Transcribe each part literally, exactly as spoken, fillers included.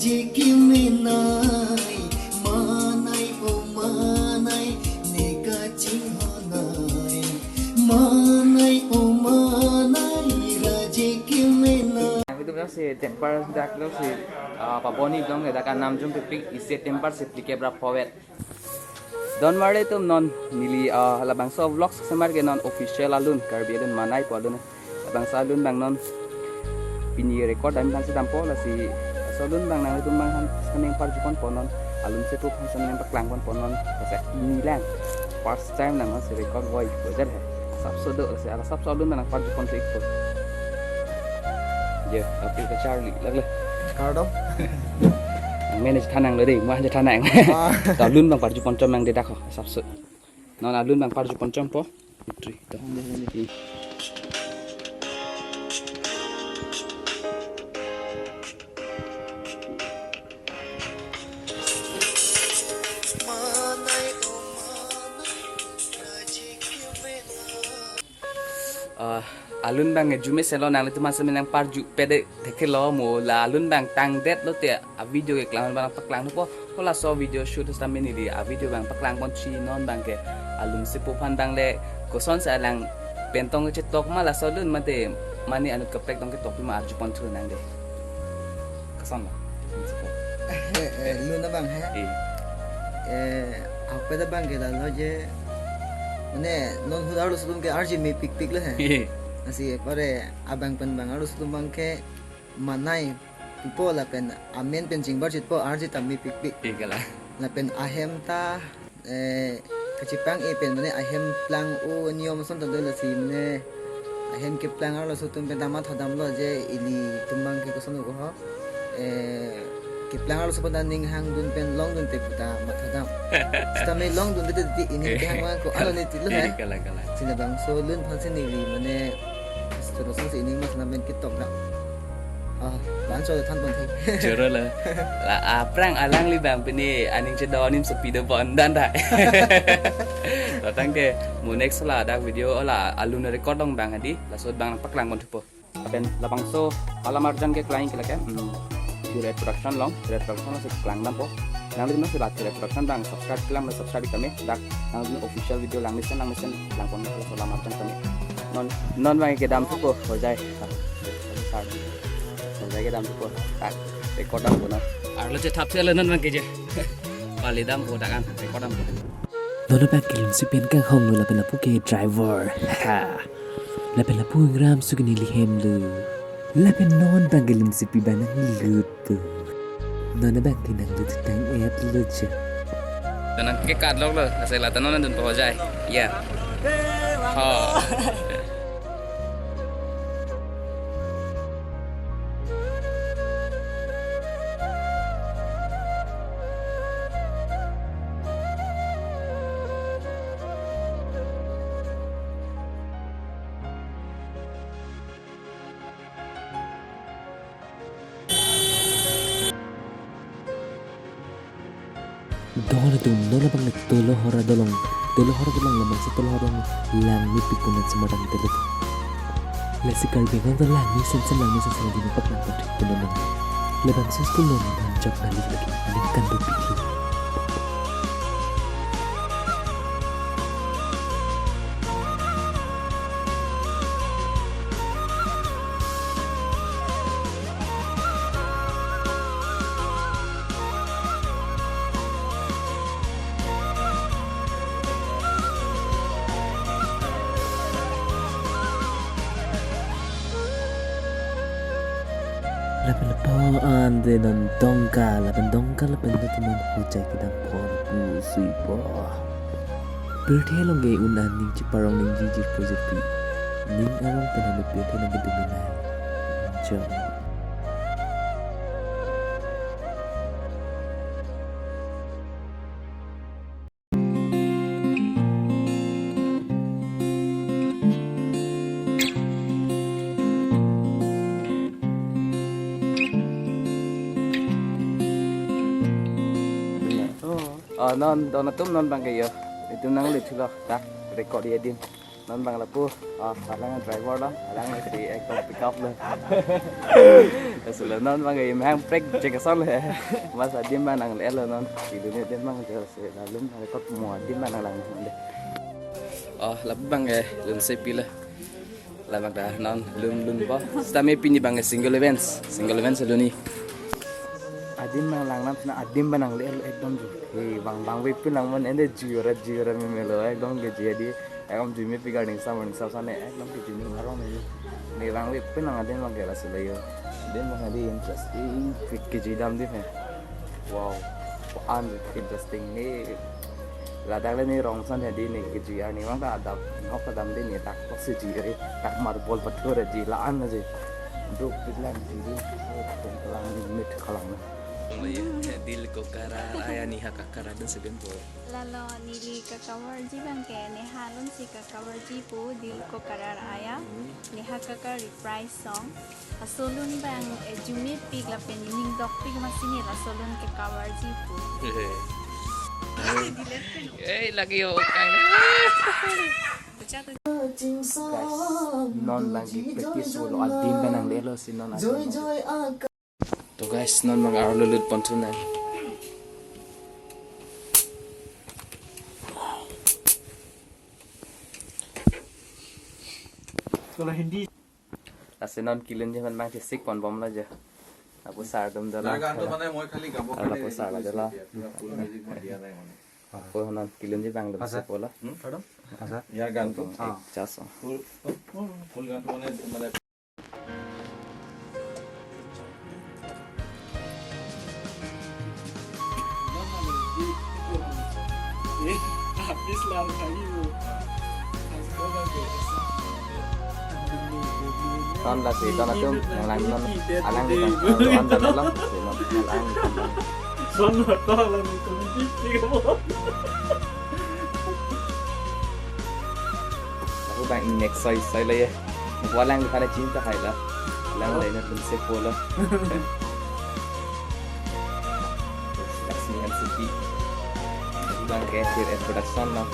Kimenai, manai o manai, ne kachinghonai. Manai o manai, raje kimenai. Nang itu bilang si temper dak lo si, ah, paboni dong ya dak anam jung pipik isi temper si plikep rap poet. Donmarli atum non neli, ah, labangso vlog semar ke non official alun, Karbi alun manai po alun. Labangso alun abang non pini record dam aphan si dampo lasi laso alun abang nangtum abang aphan sameng parjupon po non. Alun sepo aphan sameng paklangpon po non. Lasi ini lang first time nang si record voi belajar hai. Asapso do lasi asapso alun abang parjupon thik po. Ya, tapi ke Charlie, lag le. Kardom. Manage thanang lo dei, mo je thanang. Ah. To alun abang parjupon chom nang de dak ho, asapso. Non alun abang parjupon chom po. Putri, to. Ah, alun abang arju mesen lo, nanglitum aphan sameng nang parju pede thekthelo mo, la alun abang tangdet lote a video keklang abang paklang thupo. Halaso video shoot sitame neli a video abang paklangpon si non abang ke alun sepo aphan abang le koson si alang pen tong chetok ma laso alun mate mane anut kaprek tong ketok ma arjupon thu nang de. Koson lo? Eh, eh, alun abang he? Eh. Eh, apa ta abang ke lalo je. Mane non hudar lo sudum ke arji mepikpik lo he. Eh. Lasi pare abang pen abang arlo sudum abang ke manai pupo lapen amen pen chingbar chitpo arji ta mepikpik. Eh, kalang. Lapen ahem ta eh, kachepang-e pen mane ahem plang-o niom ason ta do lasi mane ahem keplang arloso atum pen ta mathadam lo je ilitum abang ke koson ko ho. Eh, keplang arloso pen ta ning hangdun pen longdunte puta mathadam. Sitame longdunde te ti ining kehang abang ko alo ne ti lo he. Eh, kalang, kalang. Sina bangso alun aphan si neli mane sitame si ining mas namen ketok dak. Ah, banso thanpon thek. Choro lo. La aphrang alangli abang pini aning chedo anim sopi do pon dan ta. Datang ke mo next la dak video la alun record dong abang hadi, laso abang paklangpon thupo. Lapen labangso alam arjan keklang ke lake, hmm, Juret Production along, Juret Production along si keklang dampo. Nanglitum si la Juret Production abang subscribe keklang, subscribe kami. Dak nanglitum official video langmesen langmesen langpon laso alam arjan kami. Non non abang kedam thupo, hojai. Hojai kedam thupo. Tak, record dampo non. Arlo chethap si alo non abang ke je. Pali dampo dak an, record dampo. Non abang ke alimsi pen kanghong lo lapen lapu ke driver. Ha. Lapen lapu ingram suki neli hem lo. Lapen non abang ke alimsi pi abang nanglut po. Non abang ke nanglut tang-et lo je. Nang ke kat lok lo, asai lata non dun po hojai. Ya. Ha. Don atum, non abang le Tolohora dolong, Tolohora dolong labangso Tolohora dolong langmepik pu nat semadan telut. Lasi Karbi Anglong ta langmesen sen langmesen sen dini paklangpon thik pu nat nang. Labangso school non abang jok nali lagi, aning kan dopik lo. Lapen lapu an de non Dongka, lapen Dongka lapen lapu non hojai kedam pon pu sui po. Pirthe along ke un an ning cheparong ning jijir project pi. Ning arong pen hanu pirthe along ke dominai. Jong. Oh, non, don atum non abang ke yo. Itum nanglit thulo, ta record ya din. Non abang lapu, ah, alang driver lo, alang si ekdom pick up lo. Lasi lo non abang imhang prek jek asonlo. Mas adim abang nangle-etlo non, ilun adim abang jo si, la lun abang kot mo adim abang nanglang non de. Oh, lapu abang ke lun si pilo. Labang ta non lun lunpo. Sitame pini abang ke single events, single events luni. Adim abang langdam sina adim abang nangle-etlo ekdom jo. He, bang bang ve pun lang mon ende jura jura memelo ekdom ke jadi. Ekdom jui mepik arni sa arni sa sane ekdom ke jui arong ne. Ne bang ve pun lang adim abang ke lasi lo jo. Adim abang adi interesting pik kejui dam di he. Wow. An interesting ne. Ladak le ne rong san he di ne kejui arni abang ta adam nok ta dam di ne tak tok si jui re tak marbol pathor jui la-an na jui. Duk pik lang jui di. Oh, pun kelang mit kelang na. Dil ko karar aya neha ka karar dun seben po. Lalo neli ka-cover ji abang ke neha alun si ka-cover ji pu Dil ko karar aya. Neha ka ka reprise song. Laso alun abang, eh, jui mepik lapen ning dokpik amatsi ne laso alun ke-cover ji pu. Eh, lagi yo kang. Guys, non lagi practice lo adim abang nangle-etlo si non adim abang. To guys, non abang arlo lut ponthu nang. Kalau Hindi. Lasi non kelun ji man abang chesik pon bomlo jo. Lapu sar atum dolo. ইয়াৰ গানটো মানে মই খালি গাব কাৰণে লাপু ৰেডি চাৰ কৰিছোঁ দলা। এতিয়া। পুৰা ফুল মিউজিক মই দিয়া নাই মানে। Lapu non kelun ji abang lo. Asa. Sepola. Hmm? Pardon? Asa. ইয়াৰ গানটো? Ah. Ekjas. Full, full গানটো মানে, মানে Ton lasi ton atum nanglang non alang di ton alang di ton alang. Son lo to alang di ton. Lapu abang ingnek soi soi lo ya. Walang di pada cinta hai lo. Lang lo ini pun sepo lo. Laksmi M C P. Abang ke H R S Production lo.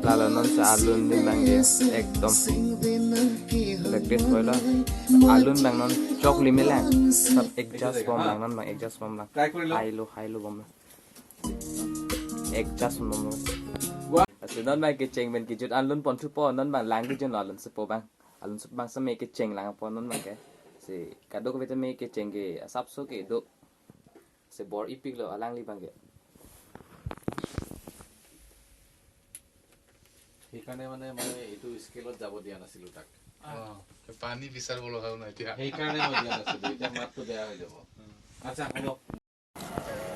Lalo non si alun adim abang ke ekdom practice hoilo. Alun abang non choklim lang. Sab adjust bom lang non abang adjust bom lang. High low, high low bom lang. Adjust bom lang. Lasi non abang kecheng pen kejut alun ponthupo non abang lang kejun lo alun sepo abang. Alun sepo abang sitame kecheng langpo non abang ke. Si kadokave tame kecheng ke asapso kedo. Si bor-ipik lo alangli abang ke. সেইকাৰণে মানে মই এইটো স্কেলত যাব দিয়া নাছিলো তাক। পানী বিচাৰিবলৈ অহাও নাই এতিয়া। সেইকাৰণে মই দিয়া নাছিলো, এতিয়া মাতটো বেয়া হৈ যাব। আচ্ছা, হ'ব।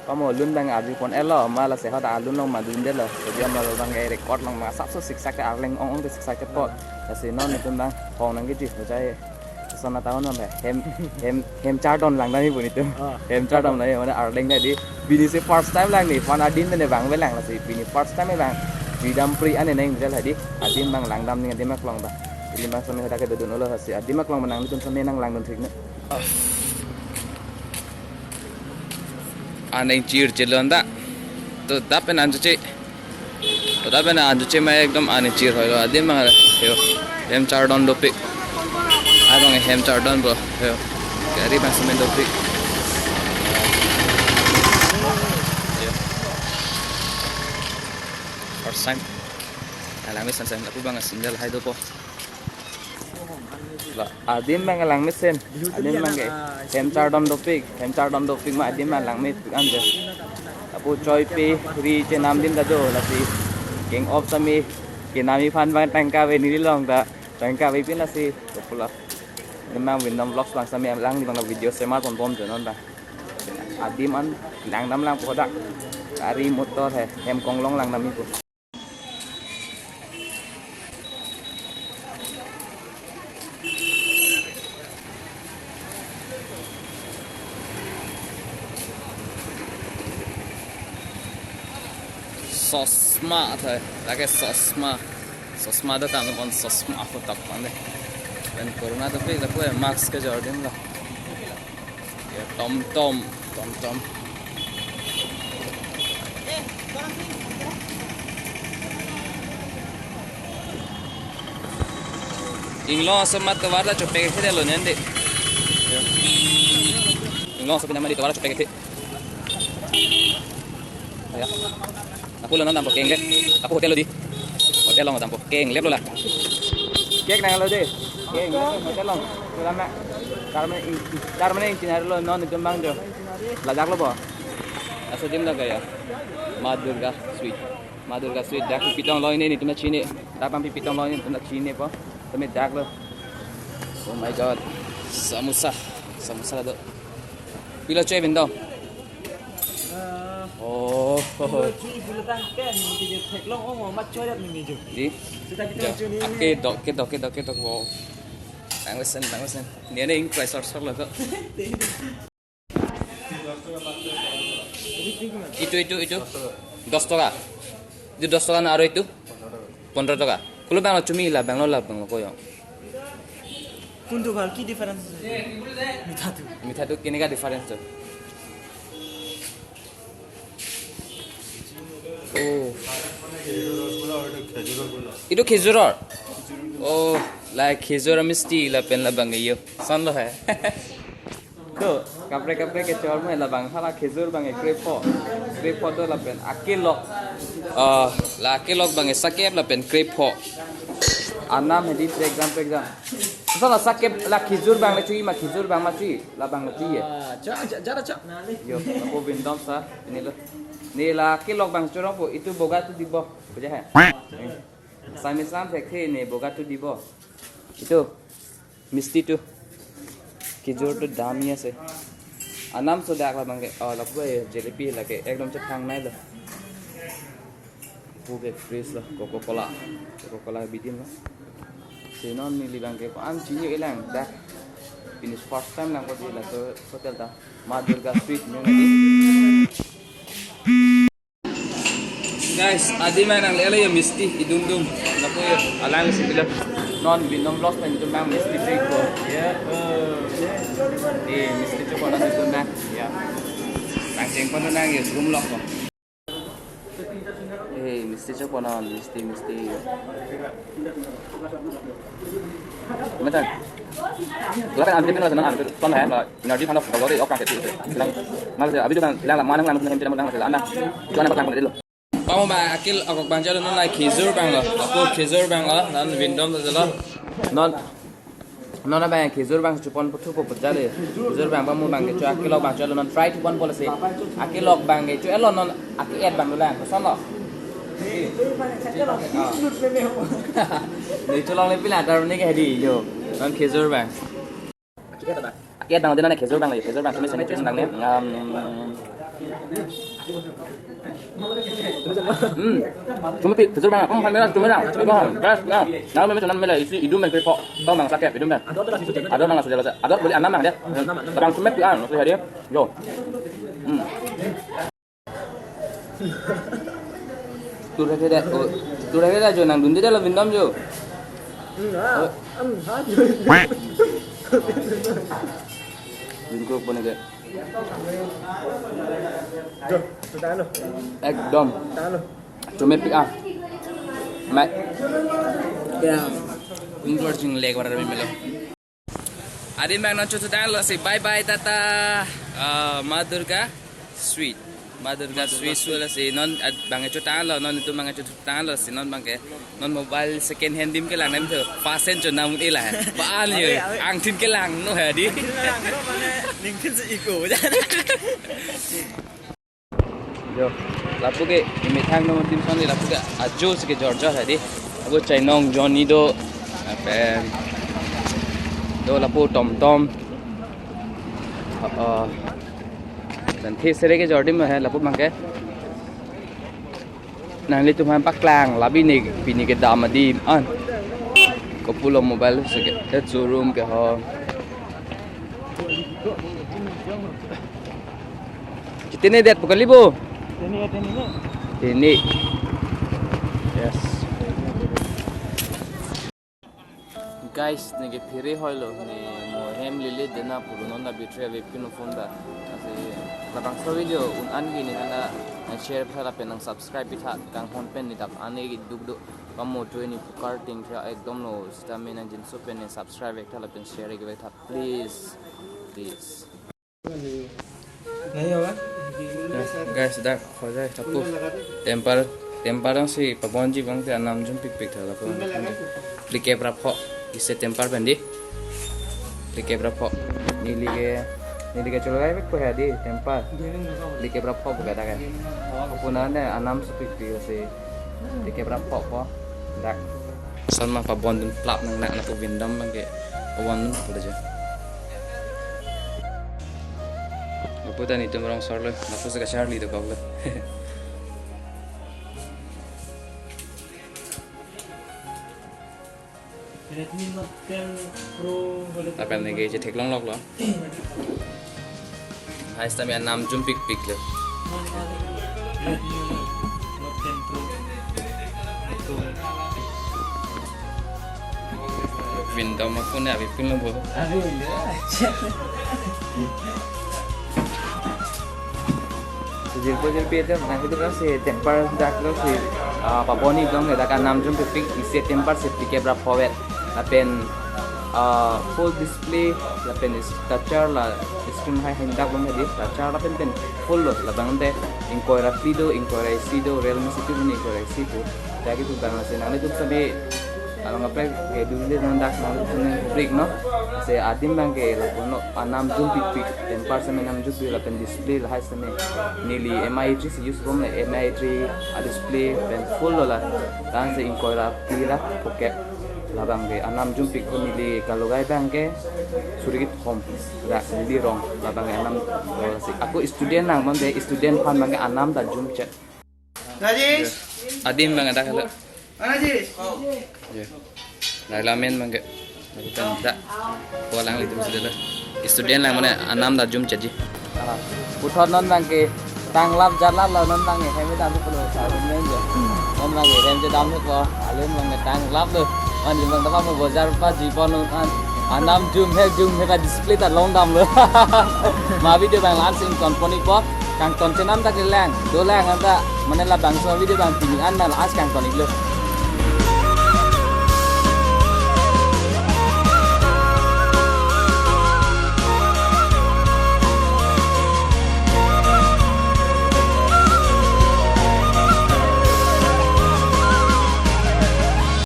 Pamo alun abang arju pon-etlo, ma lasi hadak alun along ma dundetlo. Jadi ama abang ke record along ma asapso siksak ke arleng ong ong ke siksak ke po. Lasi non itum abang hong nang kejut bajai. Sana tahun apa? Hem, hem, hem chardon langdam ibu itu. Ah. Hem chardon lang ya, mana arleng tadi. Pini si first time lang ni, pan adim tadi abang abang lang lasi. Pini first time abang. Jui dam pri ane neng bajal tadi. Adim abang langdam ni adim aklong ta. Adim abang sitame hadak ke dodunlo lasi. Adim aklong abang nanglitum sitame nanglangdun thik ne. Aning chir chilon ta. To dap pen anju che. To dap pen anju che ma ekdom aning chir hoilo. Adim abang yo. Hem chardon dopik. Abang hem chardon bro. Yo. Gari abang semen dopik. Yo. First time. Alangli san san lapu abang single hai dopo. La, adim abang langmesen. Adim abang ke. Hem chardon dopik. Hem chardon dopik ma adim abang langmepik anje. Lapu choi pe ri chenam adim ta do lasi. King of sami, kinami aphan abang tangka ave neli along ta, tangka avepin lasi, kopula. Nemang Vindom Vlogs abang sami alangli abang video share ponbom jo non abang. Adim an langdam lang po dak. Gari motor he, hem konglong langdam ipo. Sosma tho, lake sosma. Sosma dokan pon sosma ako tak pande. Pen corona ta pe lapu mask kejor adim lo. Ya, tom tom, tom tom. Inglong asomat tovar ta chopek kethe lo nende. Inglong asomat nama di tovar chopek kethe. Ya. Lapu lo non dampo keng le. Lapu hotel lo di. Hotel along dampo keng le lo la. Cake nanglo de. Keng le hotel along. Lama. Tarmane in, tarmane in Chennai lo non itum abang jo. Ladak lo bo. Laso adim dak ya. Ma Durga Sweet. Ma Durga Sweet dak pi pitong lo ini, netum ta chini. Dak abang pi pitong lo ini, netum ta chinipo. Tame dak lo. Oh my God. Samosa. Samosa do. Pilo choi Vindom. Oh. Chui pula tang pen, ni je theklong ong ma choi ni jo. Di. Sita kita Ja, chui ni. Ake dok, ke dok, ke dok, ke dok, wow. Tang lesen, tang lesen. Ni ane ing price or sok lo to. Itu, itu, itu. Dos toka. Itu dos toka na aro itu? Pondro toka. Kolo abang lo chumi la abang lo la abang lo koyong. কোনটো ভাল? কি ডিফাৰেন্স আছে? মিঠাটো। মিঠাটো কেনেকা ডিফাৰেন্স তো? Oh. এইটো খেজুৰৰ গোল্লা। এইটো খেজুৰৰ? Oh, like খেজুৰ মিষ্টি lapen labang yo. Son lo hai. To, kaprek kaprek kechor mo labang hala khejur abang krepho. Krepho do lapen akelok. Ah, la akelok abang sakep lapen krepho. Anam hedi prek jam prek jam. Sala sakep la khejur abang le chui ma khejur abang ma chui labang le chui ye. Ah, cha, cha, cha, cha. Yo, ako Vindom sa, ini lo. Ne la akelok abang chorongpo, itu boga tu dibo. Buja hai? Sami sam thekthe ne boga tu dibo. Itu. Misti tu. Khejur tu dami ase. Anam so dak labang ke, oh, lapu ke jalebi lake ekdom chethang nai lo. Lapu ke fresh lo, Coca-Cola. Coca-Cola bidim lo. Si non neli abang ke, ko-an chini ilang dak. Finish first time lang ko di laso hotel ta. Ma Durga Sweet nyo nadi. Guys, adim nang lele yo misti idum dum. Lapu yo alang si pilo. Non Vindom Vlogs pen itum abang misti si ko. Ya. Eh, misti chopon itum abang. Ya. Tang cheng pon nang yo dum lok ko. Eh, misti chopon non, misti, misti. Mata. Lapen anti pin lason anti ton hai, energy phan ok, ok, ok, ok. Lang, lang, abhi dukan lang, lang, manang lang, lang, lang, lang, lang, lang. Chuan apa lang, lang. Pamo abang akelok abang cholo non, like khejur abang lo. Ako khejur abang lo, non Vindom ta cholo. Non, non abang khejur abang chopon puthu po pujale. Khejur abang pamo abang kecho akelok abang cholo non try chopon policy. Akelok abang kecho elo non ake-et abang dolang. Koson lo? Ni cholongle pila tar ni ke hedi yo. Non khejur abang. Ake-et abang. Ake-et abang, dena ne khejur abang lagi, khejur abang, chumi seni chumi abang ne. Um, hmm. Chumi pi, khejur abang, um, khan mera, chumi abang, chumi abang, best, na. Na, mera, chumi mera, isi, idum abang, krepho, abang, abang, sakep, idum abang. Adot abang, adot beli anam abang, dia. Abang, chumi pi, ah, no, hadi. Yo. Hmm. Tur hai da, oh, tur hai da jo nangdunde da lo Vindom jo. Enggak, enggak jo. Dun ko pone ke. Jo, sudah lo. Ekdom. Sudah lo. Chumi pi ah. Mai. Ya. Ingkor jing lek warar melo. Adim abang non chotang lo si bye bye tata. Ah, Ma Durga Sweet. Ma Durga Sweet so lasi non ad-, abang chotang lo, non itum abang chotang lo si non abang ke. Non mobile second hand adim kelang nem tho. First hand chonam ila. Ba-an yo. Abe, abe. Angthin kelang no hadi. Angthin kelang no mane ningthin si iko. Jo. Lapu ke imethang no tim son di lapu ke ajo si kejor jor hadi. Lapu chainong Johnny do, lapen do lapu Tom Tom. Oh, oh. Dan thi sere kejor dim he lapu abangke. Nanglitum aphan paklang labi ne pini kedam adim an. Kopulo mobile si ke, eh, showroom ke ho. Chitene det pu kali bo. Tene, tene, ne. Tene. Yes. Guys, ne ke phere hoilo, ne mo hem lele dena pulo non ta battery ave pin phone ta. Lasi labangso video un-an ke ne nang share tha lapen nang subscribe pitha kanghon pen ne dak ane ke duk do. Pamo twenty pu karting tha ekdom lo sitame nangjinso pen ne subscribe vektha lapen share vektha, please. Please. Nahi hoga? Guys, dak hojai lapu. Temper, temper dang si pabonji abang te anam jum pikpik tha lapu. Phlikep ra pho, isi temper pen di. Phlikep ra pho. Neli ke, neli ke chologai pek ko hadi temper. Phlikep ra pho buka dak ya. Puna ne anam si pikpik si. Phlikep ra pho pho. Dak. Son ma pabon dun plap nang nak na pu Vindom abangke pabon dun plap aja. Lapu ta netum rong sor lo, lapu si kacharli dokok lo. Redmi Note ten Pro. Lapen ne ke chetheklong lok lo. Hai sitame anam jum pikpik lo. Vindom ma phone ave pin lo bo. Aduh, iya. Jirpo jirpi atum nangtum si temper dak lo si, ah, pabonji dong le dak anam jum pikpik isi temper si phlikep ra pho vet. Lapen, ah, full display, lapen is toucher la screen hai hendak bang hadi, toucher lapen pen full lo, labang te ingkoi ra phli do, ingkoi ra isi do, Realme si tu ingkoi ra isi pu. Jadi tu bang si nanglitum sabi, along apa ke dulu nandak nanglitum break no. Si adim abangke lapu no, anam jum pikpik, temper sitame anam jum pikpik lapen display lahai sitame. Neli M I three si use bom le M I three a display pen full lo la. Dan si ingkoi ra phli ra phokep. Labangke anam jum pik ko neli kalogai abangke suri kethom ra neli rong labangke anam, eh, si ako student nang abangke student aphan abangke anam ta jum chet. Rajesh. Adim abang ada kalo. Rajesh. Ya. Nai lamen abangke. Bukan dak. Ko alanglitum si dolo. Student lang mane anam ta jum chet ji. Ah, puthot non abangke tanglap jarlap lo non abangke hem dam pulo sa men jo. Non abangke hem je dam ko. Alun abangke tanglap lo. An abang dapat mo bojar pa ji pon non an. Anam jum he jum he ka display ta long dam lo. Ma video abang langsing kon pon ipo. Kangton chenam ta kelang. Dolang anta mane labangso video abang pini an na last kangton iklo.